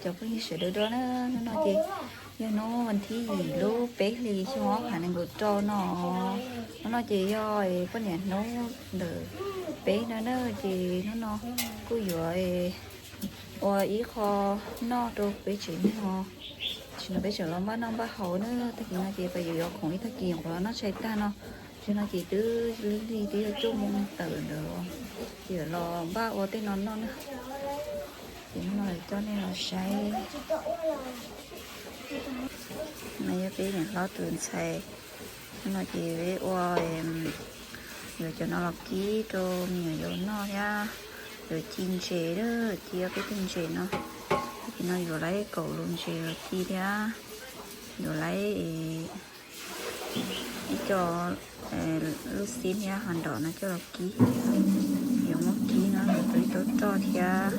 Cov phooj ywg sawv daws dua na, hnub no ces yog hnub vas thib yim lub peb hlis xyoo ob phav nees nkaum rau no. Hnub no ces yog poj niam hnub ntawm peb no na, ces hnub no kuj yuav ua ib qho noj rau peb tsev neeg os. Tam sim no peb tseem los npaj noj npaj haus na, tag kis no ces peb yuav yuav khoom ib tag kis nyuam qhuav los noj tshais tag no. Tam sim no ces twb lig lig twb yuav cuaj moos tawm ntawd, ces yuav los npaj ua tej no noj na. Ces hnub no coj nej los saib. No yog peb niam hlob tus ntxhais. Hnub no ces peb ua, yuav cov no los kib rau me nyuam yaus noj thiab. Yuav ci ntses, ci ob peb tug ntses no. Tag kis no yuav lawv kaum lus ntses los ci thiab. Yuav lawv ib co lub xib thiab ho nrog no coj los kib. Yuav muab kib no yuav tau ib tau roj thiab,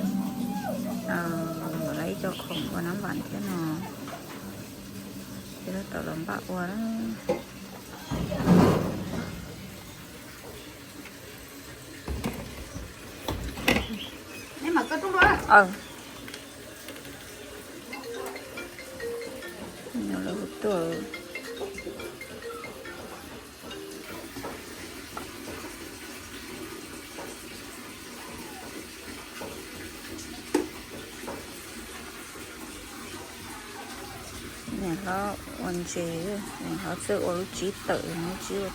yuav lawv ib co khoom ua nab npas thiab no. Ces tab tom los npaj ua na. Lawv hu tuaj. Niam hlob ua ntses, niam hlob txawj ua lub tsib tawm, lub tsib ua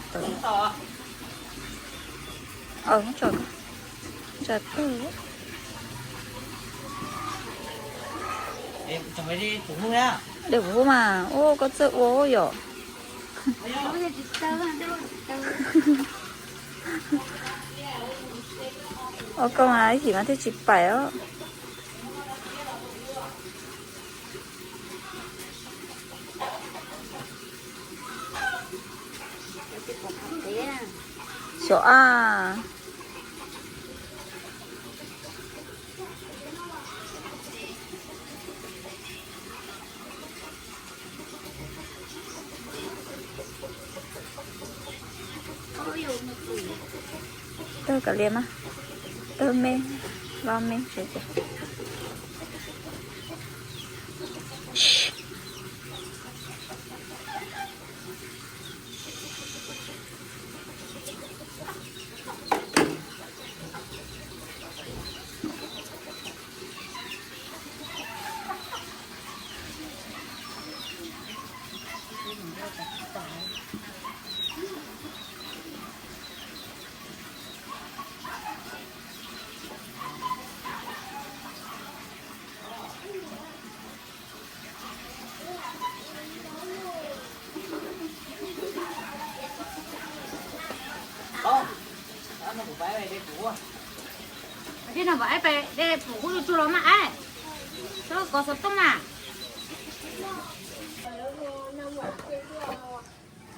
tawm. Tsa tawg. Dej puv hub mas, ua koj txawj ua yom. Ua koj mas ib chim mas thiaj tsis pais os. Xyov a. Tawg kav liam mas, tawg me, lo me tsev ces.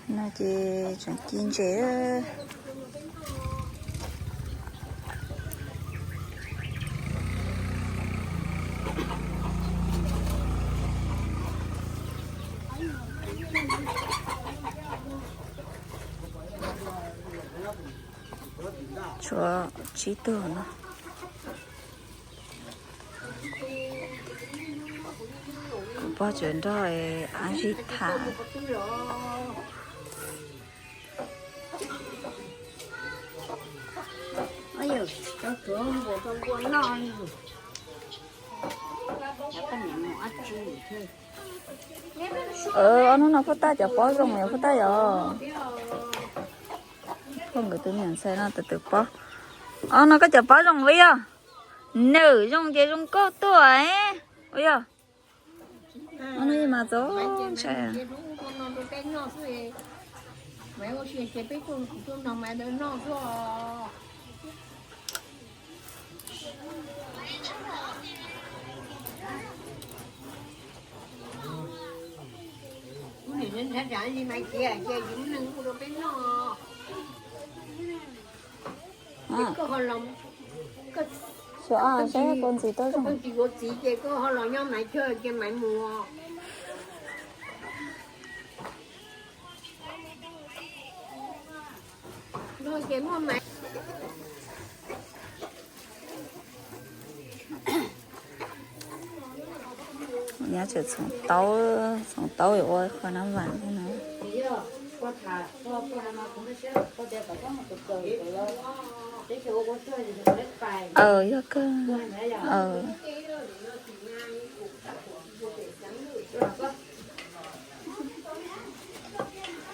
No ces tseem ci ntses. Tshuav tsib tug no. Kuv pog tseem nrog av zig tham. Ob hnub no phuj taj cov pob zoo yom, phuj taj yom. Pog nkawd tus niam ntxhais no tus twm pob. Ob no koj cov pob zoo ua yog. Nws zoo ces zoo nkauj tuaj ua yog. Ob no mas txaus ntshai. Xyov a, saib koj ntxiv tau zoo. Koj tsis yuav txiv ces koj ho los nyob Maiv Chaw ces Maiv mus. Ces muaj Maiv. Nyob tseem txhoov taub, txhoov taub ua qho nab vam no. Aw, yog kawg. Aw.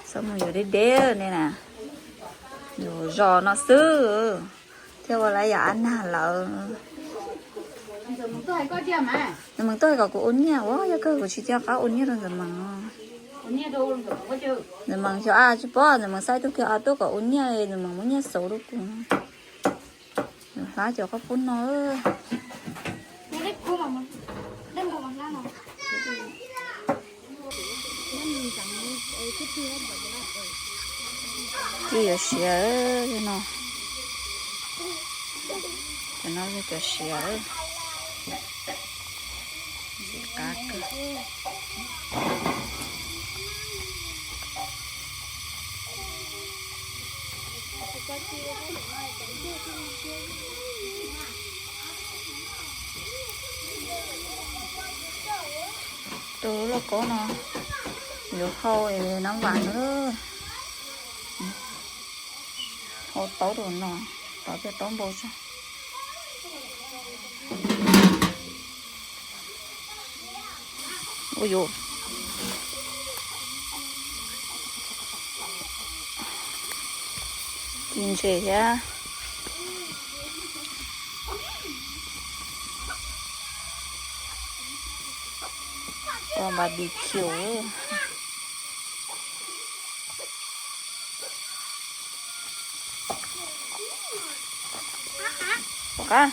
Txhob mus yuav deb deb ne na, yuav zos no xwb thiaj ua lawv yam ab nag lawm. Nws meem tuaj hais kom kuv ua nyiaj ua, yog kawg kuv tsis nco qab ua nyiaj rau ntxawm meem. Ntxawm meem xyov a tsis paub, ntxawm meem xa ib tug kiag a tuaj kom ua nyiaj, ntxawm meem muab nyiaj xauv rau kuv. Hlab cov qhob pub no. Ci yuav siav no. Cov no yog cov siav. Qab kawg. Tus lauj kaub no yuav hau nab vam na. Hau taub rau no, taub tiaj taub npau tso. Ua yuav ci ntses thiab. Ua barbecue. Pom qab.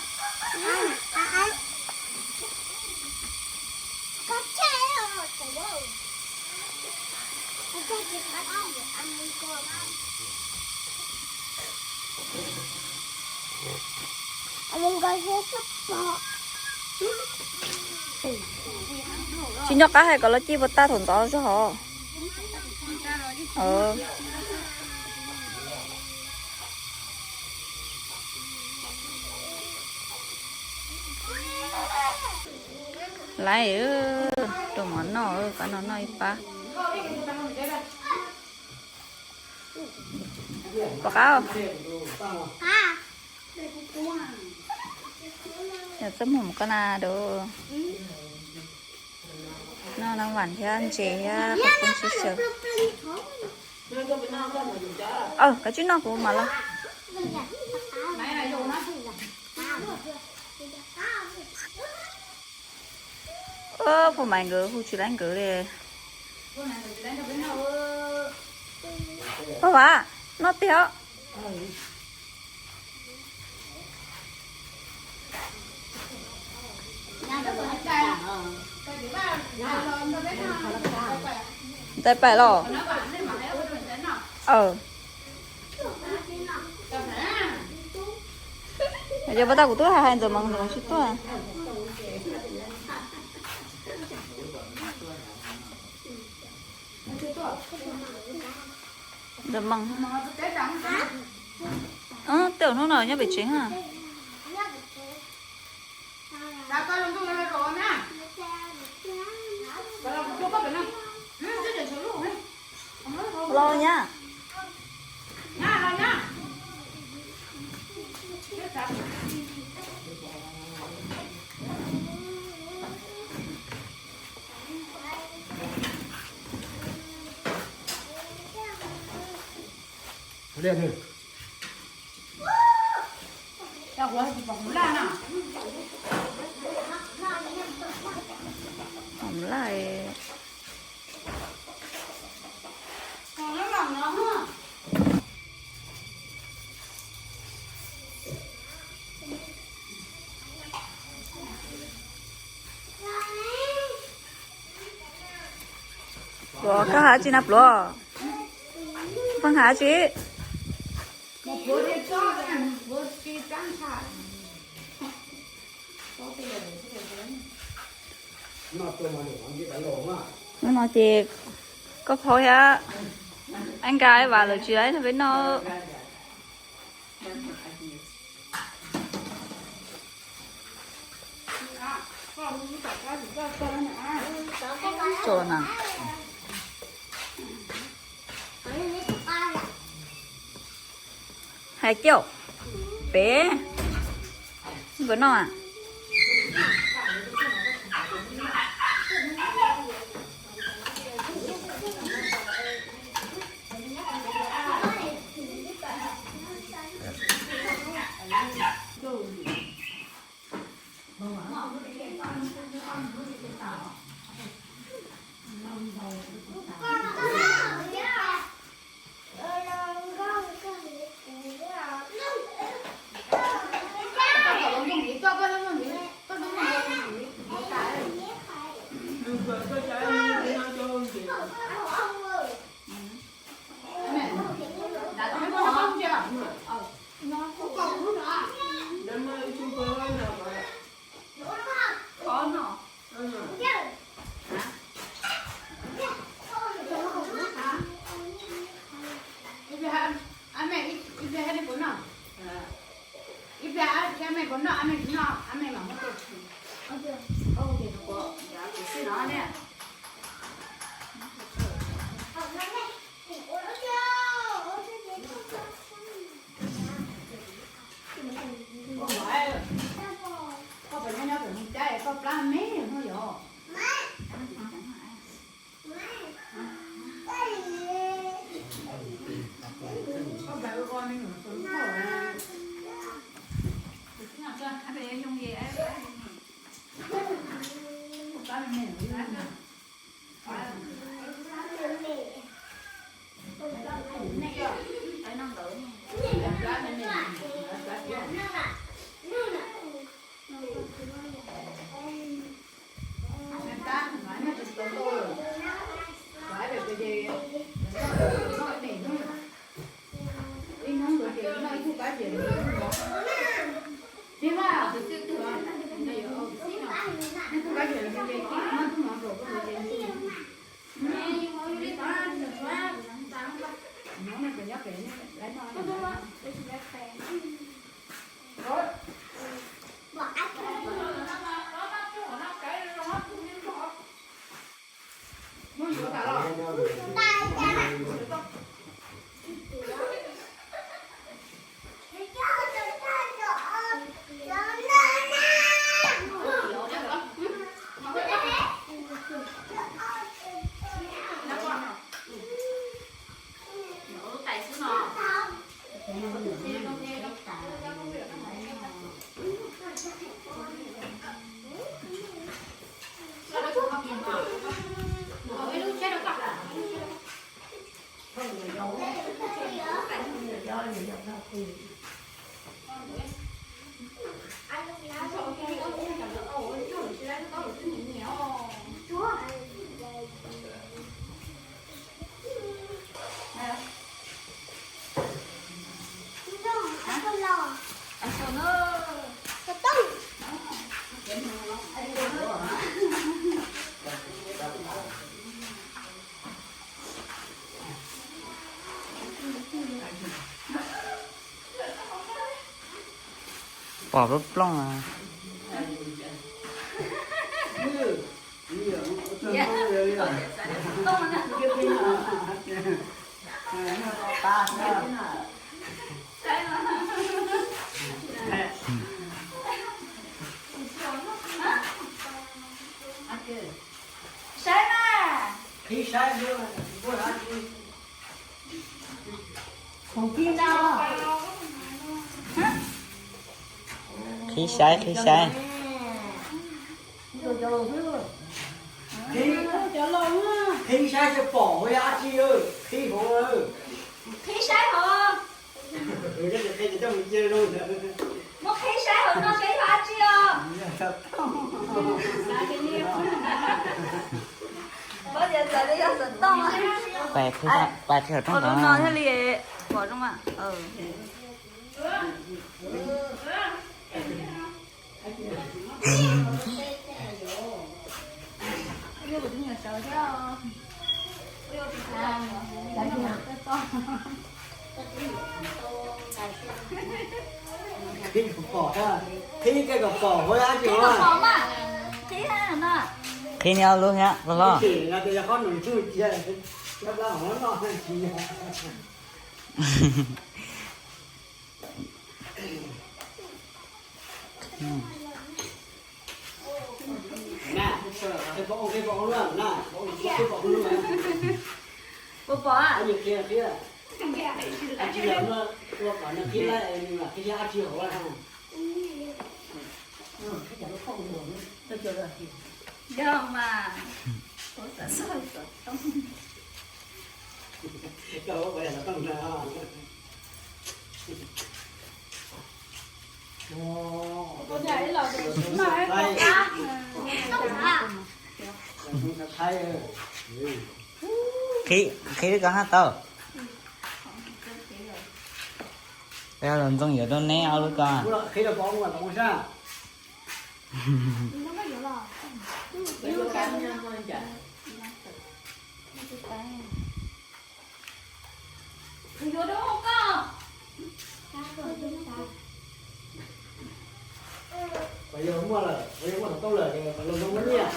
Tsis nco qab hais kom los ci puas tag thaum ntxov zog hov. Laiv, rau mov noj, pab no noj ib pab. Pom qab. Yog txoj muag mus koj na dua. Noj nab vam thiab ntses thiab qhov poob sib xyaw. Aw, kav tsij noj kuv mam los. Pog Maiv nkawd hu tsis laib nkawd li. Pog Vam, noj tiag os. Ntxhais pais los? Aw. Yog pab tag kuv twb hais hais Ntxawm Mees, Ntxawm Mees tsis tuaj. Ntxawm Mees, tej zaum hnub no nyob pem tsev na. Los nyab. Hom laj. Pluav, koj hais tsi na Pluav? Pheej hais tsi? Hnub no ces koj phauj thiab Ab Nkas Ab Vas lawv tsis laib nrog peb noj. Tso na. Hais kiag pem. Nkaus no. Koj pom nyob nyob pem mus cab koj plab me no yog. Pom plooj plooj. Saib mas. Qhib saib, qhib saib. Qhib saib seb pom ua yog dab tsi, qhib hauv. Qhib saib hauv. Muab qhib saib hauv no seb yog dab tsi os. Pais qhib hauv rooj no thiaj li pom zoo mas. Qhib kom pom, qhib kom pom ua dab tsi os. Qhib niam ob lub thiab los los. Puas pom? Yog mas. Qhib, qhib lub koj hab tau. Los ntxooj yuav rau neb ob lub ko. Yog muaj lawm, yog muaj tau lawm, los muaj nyiaj.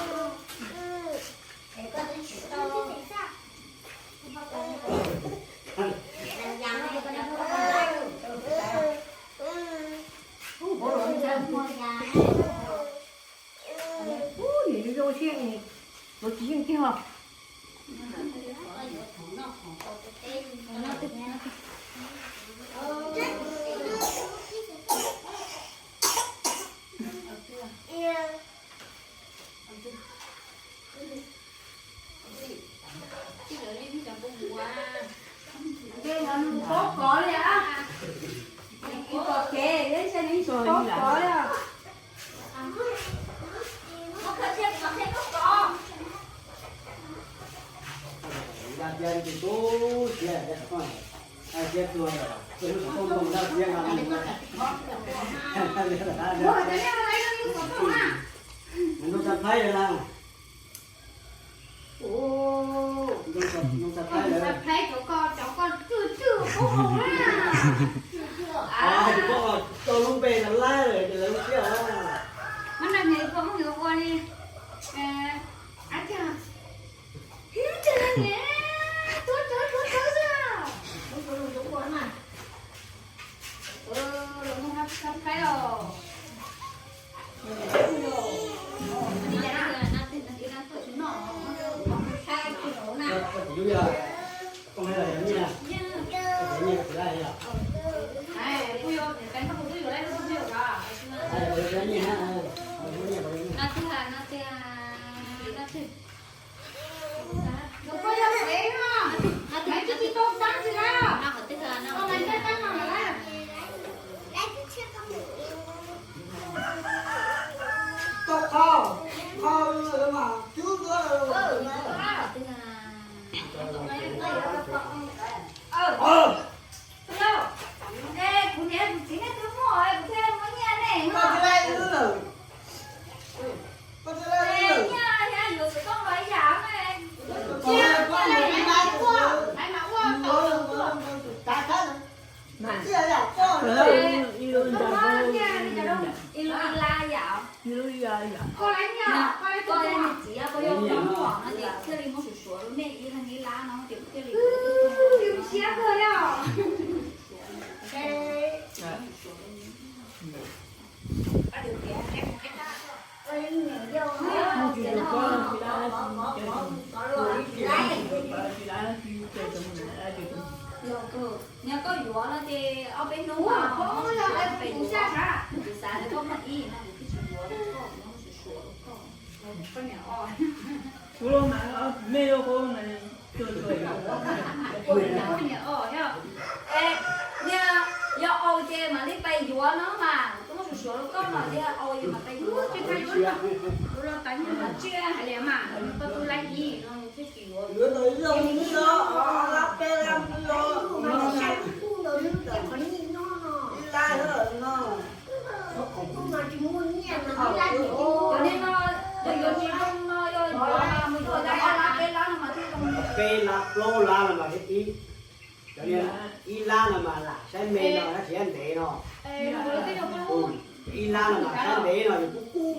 Nim zoo zoo siab, lov tsis yeej tiag. Pob kov li a, pob kov li a. Ntxhais Thaib cov ko, cov ko tswj tswj koob hau na. Koj lub npe no laib lawm ces lawv lub siab os. Muab nrog nws ua, muab nws ua li. Ab, cag, ib, cag, tuav rawv tuav rawv xwb. Los mus hab thaib os. Kuv niam kuv txiv nej twb muaj, kuv thiaj muaj nyiaj nej. Nyob koj yuav no ces ob peb hnub, peb hnub, kuv xav tias koj muaj ib no kuv twb tsis yuav rau koj, kuv yuav suav rau koj. Kuv los mas, mej lub qub mas, niam os, yog, yog au ces mam li pais yuav no mas, kuv muab suav suav rau koj no, yog au ces mam pais yuav. Kuv los tas nyiaj mas tsiaj hais li mas, koj tus laj yim no thiaj tsis yuav. Cov niag no, cov yuav tsis zoo no yog yuav mus yuav tau ob lab peb lab no mas thiaj zoo. Peb lab plaub lab no mas thiaj ib. Cov niag ib lab no mas lam saib me no, tab sis ntev no. Ib lab no mas saib ntev no yus kub kub.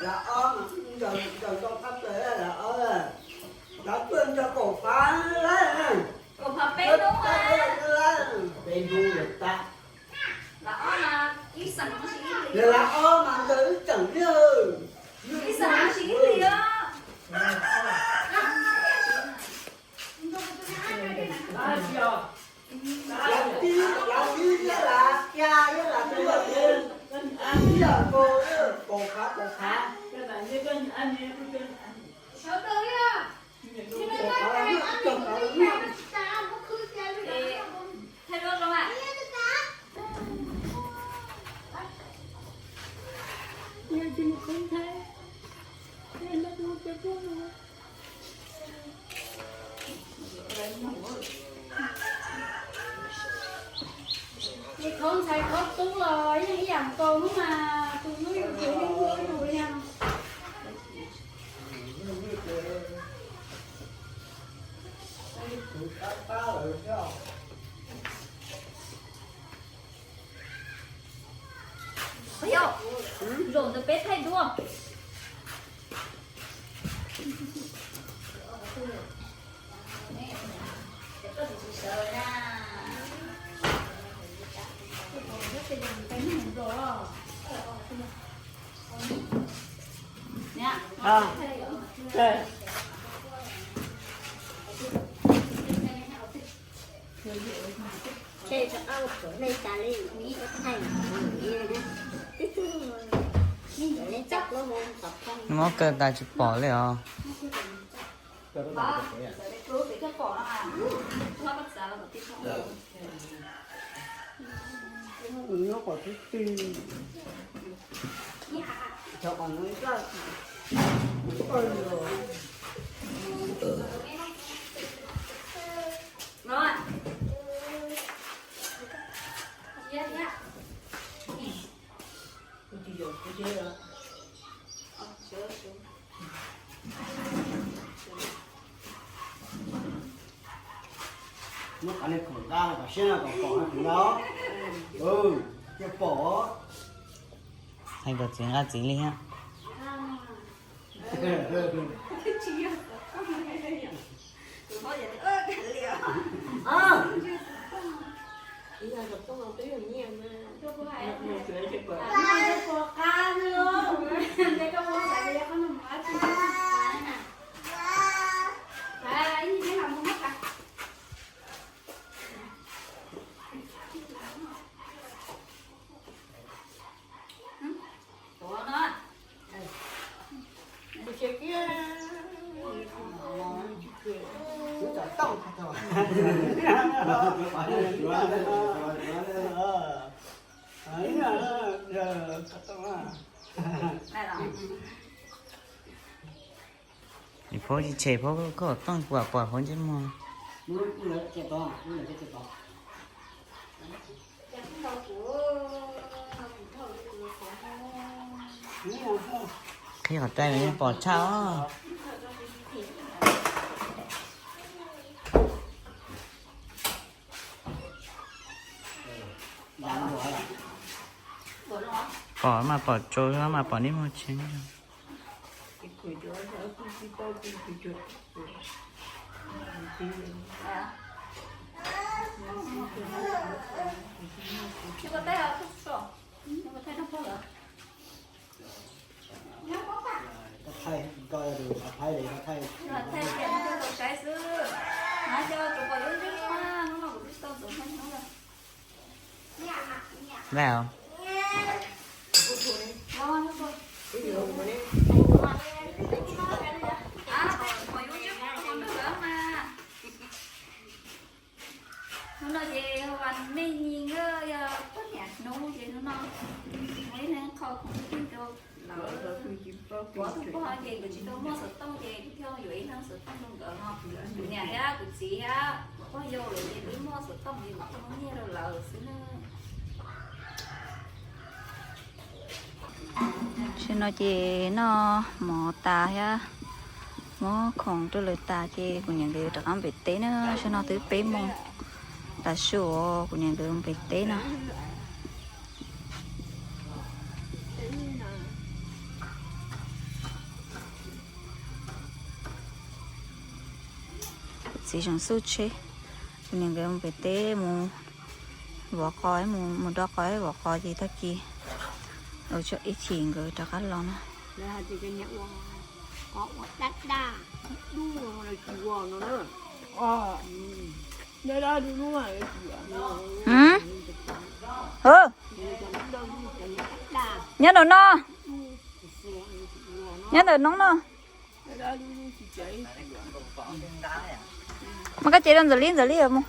Lawv ob mas ncaws ncaws tau qab plaws lawv ob, lawv tuaj ncaws kaum phav lawm. Kaum phav peb hnub, peb hnub lawm tag. Lawv ob mas ncaws ib tseem li. Ib xeem ib hlis os. Lawv tib, lawv tib thiab lawv xya thiab lawv tuaj ces ib yam nkaus, kaum phav kaum phav. Ces khov ntxhais khov tub los yeej ib yam nkaus hnub mas tus hlub yus tus hlub hlub yus li no. Ua, zaum ntawd peb thaij duab. Mob kawg tas tsis pom li os. Muab kav liam khoom nqa los kom siab no kom pom no, txiv no. Cia pom. Hais kom txiv nqa txiv li thiab. Phauj tsis tshem, phauj koj tooj kuv pom hauv ntsej muag. Qhib qhov rai mas yeej pom tshaj os. Pom mas pom tsaus, mas pom ntsej muag tshee. Ntxim Hnub no ces mej nyi nkawd yog poj niam hnub ces hnub no muaj ib leeg qho khoom rau lawv. Kuv tus pog ces nkawd tsis tau muaj xov tooj ces kuv thiaj yuav ib leeg xov tooj rau nkawd no. Kuv niam thiab kuv txiv thiab kuv pog yau lawv ces twb muaj xov tooj ces kuv thiaj muab nyiaj rau lawv xwb na. Tam sim no ces noj mov tas thiab muab khoom rau lawv tas ces kuv niam nkawd rov qab pem teb na. Tam sim no twb peb moos tav su, kuv niam nkawd pem teb no. Kuv txiv tseem xub tsheb, kuv niam nkawd mus pem teb mus vov qos, mus do qos vov qos ces tag kis ua tso ib chim nkawd rov qab los na. Nyob no no, nyob ntawm no no. Mas koj cev rau Ntxawm Lib, Ntxawm Lib mus,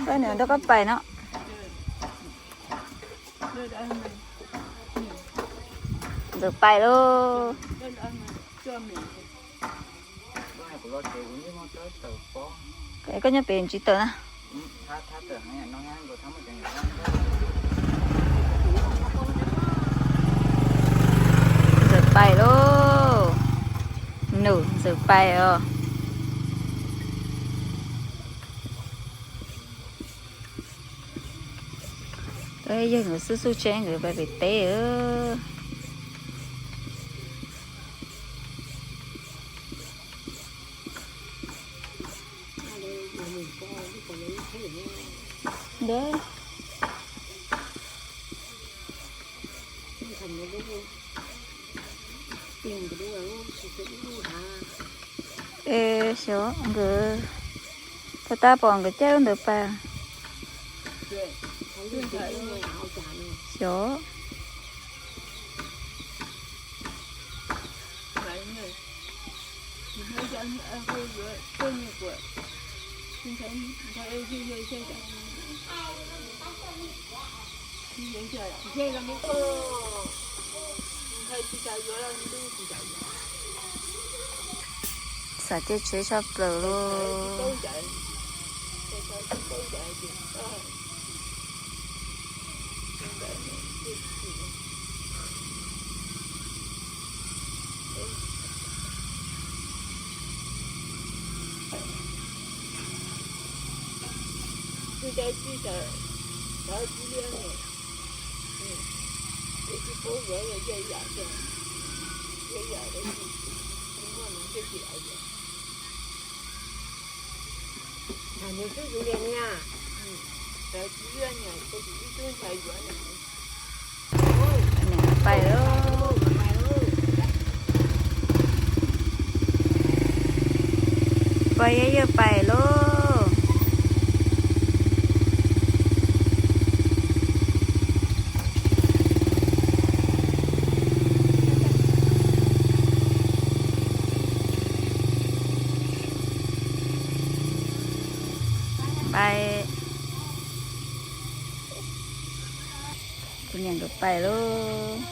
koj niam rau koj pais no. Ntxawm pais lauj. Koj nyob pem tsis tawm na. Ntxawm pais lauj. Num Ntxawm pais os. Yawg nkawd xub xub tsheb nkawd pais pem teb. Ntawd. Es xyov nkawd, thaum tas pom nkawd caij lub ntawd pais. Xyov. Xav caij tsheb tshaj plaws lauj. Pais lauj. Pais yawg, yawg pais lauj. Pais. Kuv niam nkawd pais lauj.